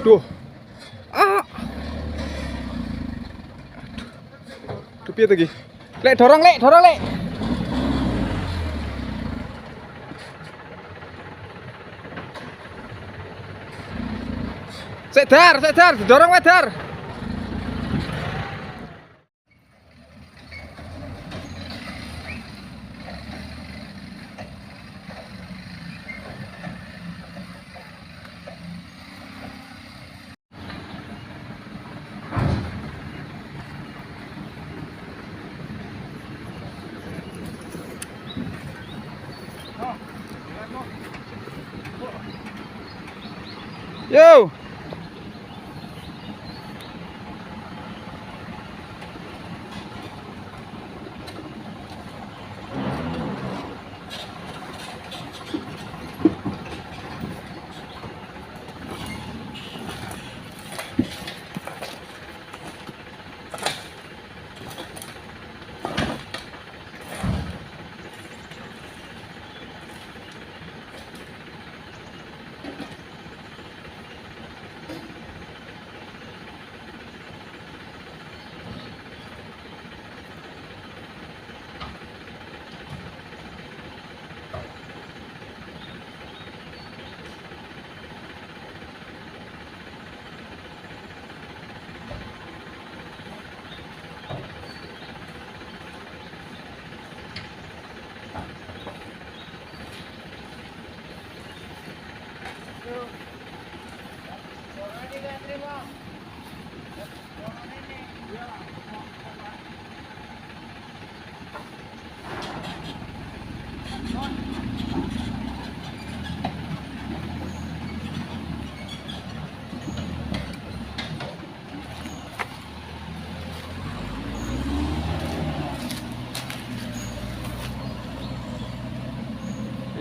Duh. Ah. Aduh. Duh piye to iki? Lek dorong, lek, dorong, lek. Sik dar, sik dar, didorong wae dar. Yo.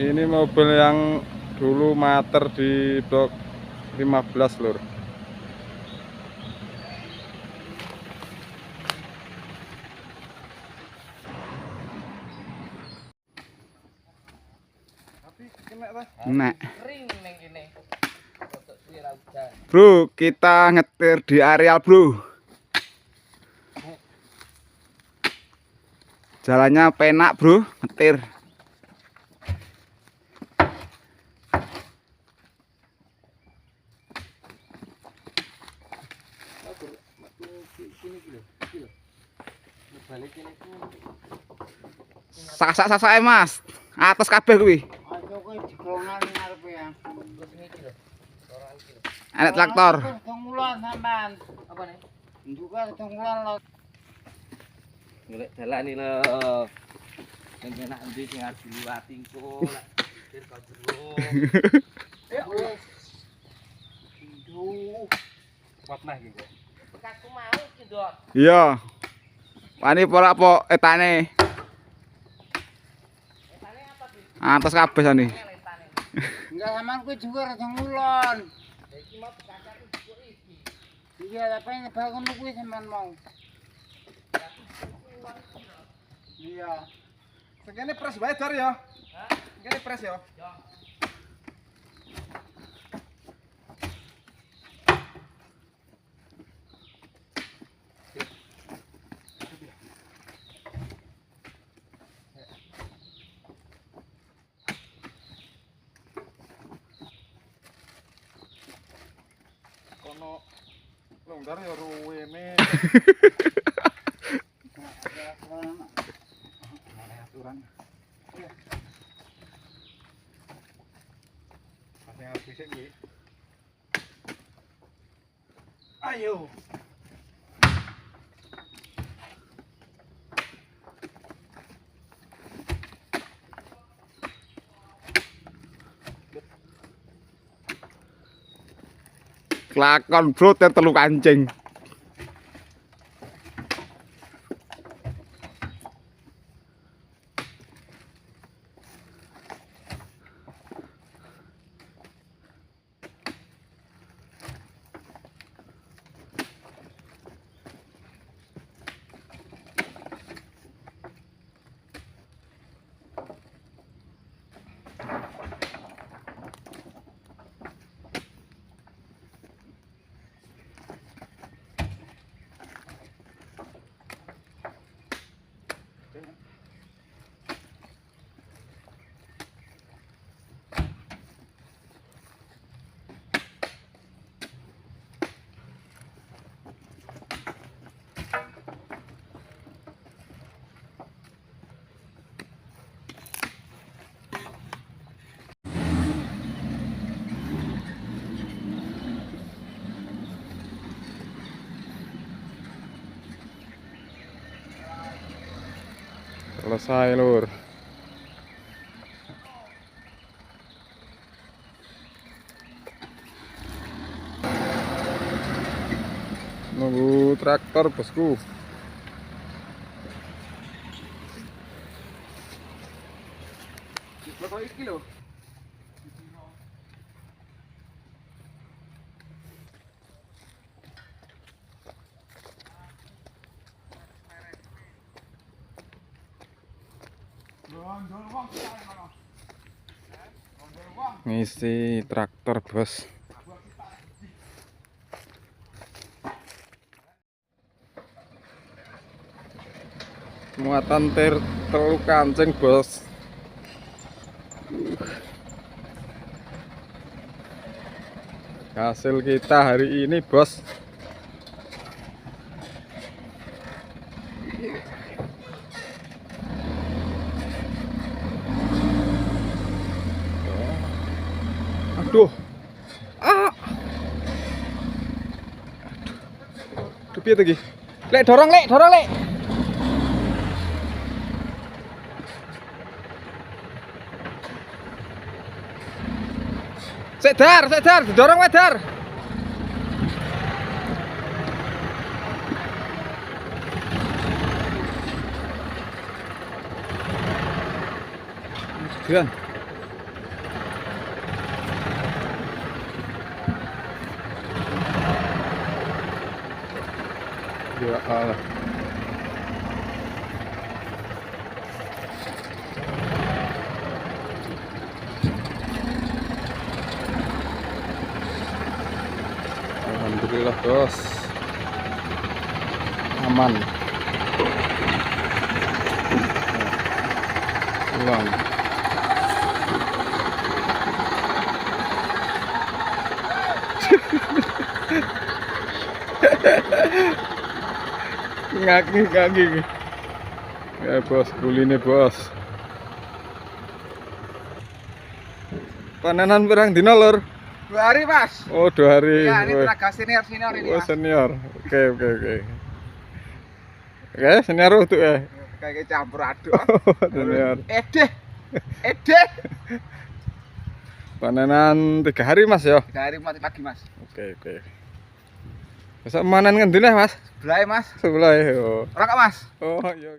Ini mobil yang dulu mater di blok 15 lur. Nek. Bro, kita ngetir di areal, bro. Jalannya penak, bro, ngetir. Sasak-sasake, Mas. Atas kabeh kuwi. Enek traktor. Golek dalan iki lho. Sing enak endi sing arep diliwati engko lek pikir kok jero. Wis. Duh. Kuat nah iki kok. Bekasku mau iki, Ndok. Iya. Wani ora apa etane. Etane apa, Bi? Atas kabeh sane. Enggak sampean kuwi juga rada ngulon. Iki mau bekasaku jupuk iki. Iya, tapi bangun kuwi sampean mau. Iya. Sing pres wae dar ya. Hah? Kene pres ya. Ya. Kono longgar ya ruwene. Aturan. Pasang arep dhisik kuwi. Ayo. Kelakon bro, telu kancing. Selesai lur. Nunggu traktor bosku. Iki lho. Ngisi traktor bos. Muatan telu kancing bos. Hasil kita hari ini bos. Aduh. Ah. Aduh. Aduh, piye to iki? Lek dorong, lek, dorong, lek. Sik dar, didorong wae dar. Geran. Ya Allah. Alhamdulillah bos, aman. Pulang. Ngaki. Ya bos, kuline bos. Panenan pirang dina lur? 2 hari, Mas. Oh, 2 hari. Ya, ini tenaga senior ini, Oh, Mas. senior. Oke. Oke, senior untuk ya. Kayak campur aduk. Senior. Edeh. Panenan 3 hari, Mas ya. 3 hari mati pagi, Mas. Oke. Besok manen ngendi neh, Mas? Sebelah, Mas. Sebelah ya. Ora kok, Mas. Oh, iya.